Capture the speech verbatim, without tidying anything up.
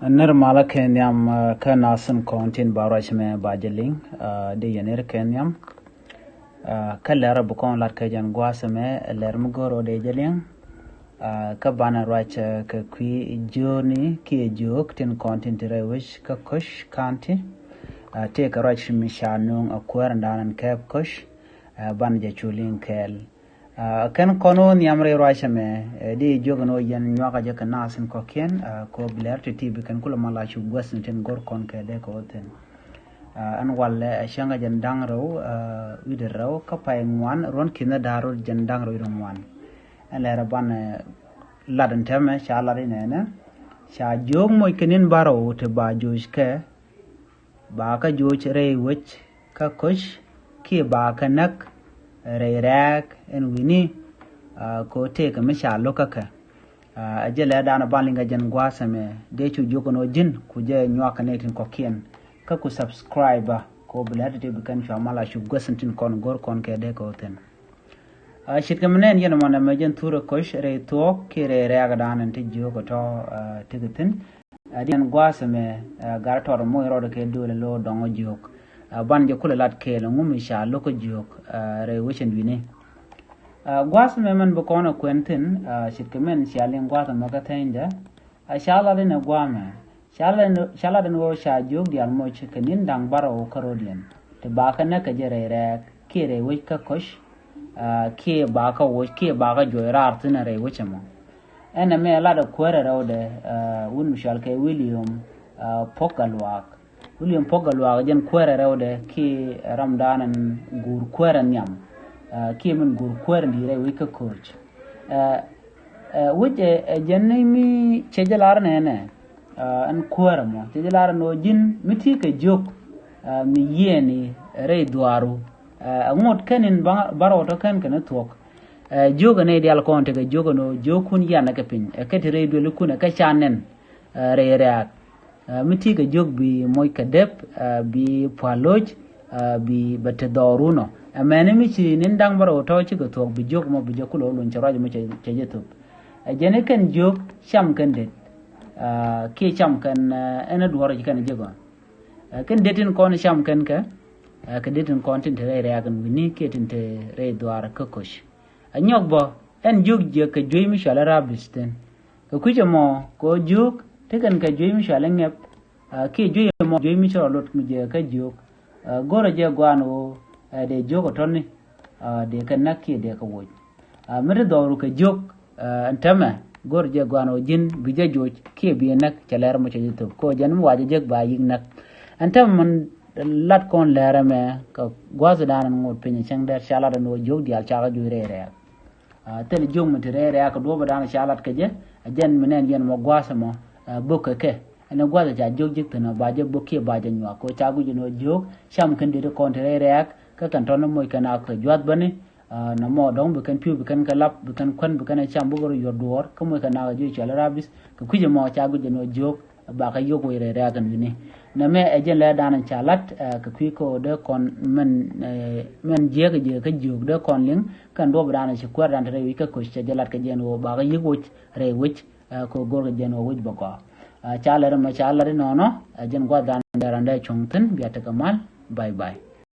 Nir malä kɛ nhiam, ah, kä nasin kɔn tin ba ruac mɛ ba jɛ liŋ, ah, di yɛ nir kɛ nhiam. Ah, kä lɛr bi kɔn lat kɛ jɛn gua̱a̱th mɛ, lɛr mi go̱r ɔ dee jɛ liŋ. Ah, kä banɛ ruac, ah, kɛ kui̱ jiööni kiɛ jiök tin kɔn tin ti rɛy wec kä Koc County. Ah, tëë kɛ ruac mi ca nuŋ a kuäär in da̱a̱n in kɛɛp Koc, ah, banɛ jɛ cu liŋ kɛɛl. Ah, kɛn kɔn wä nhiam rɛy ruacä mɛ, eh, di jiök ni wä yɛn nyuakä jɛ kɛ nasin kɔkiɛn, ah, kɛ wä bi lɛr ti ti bi kɛn kulɛ ma la cu guäth ni tin go̱r kɔn kɛ dee kɛ wä thin. Ah, ɛn walɛ, eh, cäŋ kɛ jɛn da̱ŋ rɛw, ah, wi̱dɛ rɛw kä pay ŋuan, ruɔ̱n ki̱n da̱r rɛw jɛn da̱ŋ rɛw wi̱dɛ ŋuan. Ɛn lɛr ɛ ban, eh, lat ɛn tɛmɛ ca lat inɛnɛ. Ca jiök moc kɛ ni̱n bärɔw ti ba joc kɛ, ba kä joc rɛy wec kä Koc, kiɛ ba kä näk rɛy rɛɛk ɛn wi̱ni, ah, kɛ wä tëëkɛ mi ca lo̱k kä kɛ. Ah, ɛ jɛ lɛ da̱a̱n ban liŋ kɛ jɛn gua̱a̱th ɛmɛ, dee cu jiök ɛn wä ji̱n, ku jɛ nyuak kɛ nɛy tin kɔ̱kiɛn, kä ku subscribe, kɛ wä bi lɛ ti ti bi kɛn cua mal a cu guäth in tin kɔn go̱r kɔn kɛ dee kɛ wä thin. Ah, ce̱tkɛ mi nɛn yɛn ɛmɔ nɛmɛ jɛn thurɛ Koc rɛy thuɔ̱k kiɛ rɛy rɛɛk da̱a̱n in ti jiök ɛ tɔ̱, ah, ti kɛ thin. Ah, di ɛn gua̱a̱th ɛmɛ, ah, gat tɔt moc rɔɔdɛ kɛ duël ɛ lo̱o̱ dɔ̱ŋ ɔ jiök. Ah, ban jɛ kulɛ lat kɛɛl ɛŋu mi ca lo̱k ɔ jiök, ah, rɛy wecɛn wi̱ni. Ah, gua̱a̱th ɛmɛ mɛn bi kɔn ɛ kuɛn thi̱n, ah, ce̱tkɛ mɛn cia liŋ gua̱a̱th ɛmɔ kä thɛnydɛ. Ah, ca lat inɛ gua̱a̱th ɛmɛ. Ca lat inɛ, ca lat inɛ ɣöö ca jiök diaal moc kɛ ni̱n da̱ŋ bärɔw kä rɔ̱diɛn. Ti ba kä näk kɛ jɛ rɛy rɛɛk, kiɛ rɛy wec kä Koc, ah, kiɛ ba kä woc, kiɛ ba kä juɔc raar thi̱n rɛy wec ɛmɔ. Ɛn ɛmɛ lat ɛ kuäärɛ rɛwdɛ, ah, wut mi cɔal kɛ William, ah, Puɔk Gatluak. William Puɔk Gatluak jɛn kuäärɛ rɛwdɛ kiɛ ram da̱a̱n ɛn guur kuäärɛ nhiam, ah, kiɛ min guur kuäärɛ di̱i̱t rɛy wec kä Koc. Ah, ah, wec ɛ, ɛ jɛn ni mi cɛ jɛ lar nɛnɛ, ah, ɛn kuäärɛ mɔ cɛ jɛ lar ɛn ɣöö ji̱n mi ti kɛ jiök, ah, mi yiëëni rɛy dhuaaru, ah, ɛ ŋot kɛn in ba, bärɔw tɔ̱ kɛn kɛn thuɔ̱k. Ah, jiök ɛ nɛy diaal kɔn tekɛ jiök ɛn ɣöö jiökkun yianɛ kɛ piny, ɛ kɛ ti rɛy duelikun, ɛ kɛ ca nɛn, ah, rɛy rɛ̈ɛ̈k. Ah, mi ti kɛ jiök bi moc kɛ dep, ah, bi pua̱l lo̱c, ah, bi bɛ te dhɔɔrun ɔ. Ɛmɛni mi ci ni̱n da̱ŋ bärɔw tɔ̱ cikɛ thuɔ̱k bi jiök mɔ bi jɛ kulɛ wä luny cɛ ruac mɔ cɛ, cɛ jɛ thop. Ɛ jɛn i̱ kɛn jiök cam kɛn det, ah, kiɛ cam kɛn, ah, ɛn ɛ duɔ̱ɔ̱r ci kɛn jiök ɔ. Ah, kɛn det tin kɔn cam kɛn kɛ, ah, kɛ det tin kɔn tin te rɛy rɛ̈ɛ̈k ɛn wi̱ni kiɛ tin te rɛy dhuaar kä Koc. Ɛ nyɔk bä, ɛn jiök jiäk kɛ juey mi cɔal i̱ rabies thi̱n. Kɛ kui̱c ɛmɔ kɛ ɣöö jiök tekɛn kɛ juey mi cɔal i̱ ŋɛp, ah, kiɛ juey ɛmɔ juey mi ci rɔ lot mi jiäk kä jiök. Ah, go̱rɛ jɛ gua̱a̱n ɣöö, ah, dee jiök ɛ tɔ̱ni, ah, dee kɛ näk kiɛ dee kɛ woc. Ah, mi ti dhɔru kɛ jiök, ah, ɛn täämɛ go̱rɛ jɛ gua̱a̱n ɣöö ji̱n bi jɛ joc kiɛ bi ɛ näk cɛ lɛr mɔ cɛ ji̱ thop. Kɛ ɣöö jɛn mi wa jɛ jek ba yi̱k näk. Ɛn täämɛ min lat kɔn lɛr ɛmɛ kɛ gua̱a̱th dan ɛn ŋot piny ɛ cäŋ dɛr ca lat ɛn ɣöö jiök diaal cakɛ juc rɛy rɛɛk. Ah, thil jiök mi te rɛy rɛ̈ɛ̈k kɛ duɔ̱ɔ̱p ɛ da̱a̱n ca lat kɛ jɛ, ɛ jɛn mi nɛn yɛn mɔ gua̱a̱th ɛmɔ, ah, bök kɛ kɛ. Ɛn ɛ gua̱a̱th ɛ ca jiök ji̱k thi̱n ɛ ba jɛ bök kiɛ ba jɛ nyuak kɛ ɣöö ca guic ɛn ɣöö jiök cam kɛn det kɔn te rɛy rɛ̈ɛ̈k kä kɛn tɔ̱ni moc kɛn a kɛ jua̱th bäni, ah, nɔmɔ dɔ̱ŋ bi kɛn pi̱w bi kɛn kɛ lap bi kɛn kuän bi kɛn ɛ cam bikɛ rɔ yuɔr duɔ̱ɔ̱r kä moc kɛn a kɛ jiök cɔal i̱ rabies kɛ kui̱c ɛmɔ ca guic ɛn ɣöö jiök ba kɛ yök wec rɛy rɛ̈ɛ̈k ɛn wi̱ni. Nɛmɛ ɛ jɛn lɛr dan ca lat, eh, kɛ kui̱ kɛ ɣöö dee kɔn mɛn, eh, mɛn jiäk jiäk kä jiök dee kɔn liŋ kɛn duɔ̱ɔ̱p dan ci kuäär dan te rɛy wi̱c kä Koc cɛ jɛ lat kɛ jɛn ɣöö ba kɛ yi̱k woc rɛy wec, eh, kɛ ɣöö go̱rkɛ jɛn ɣöö wec bɛ gɔaa. Eh, ca lɛr ɛmɛ ca lat inɔnɔ, eh, jɛn gua̱th dan dee randɛ cuɔ̱ŋ thi̱n bia tekɛ mal. Bye bye.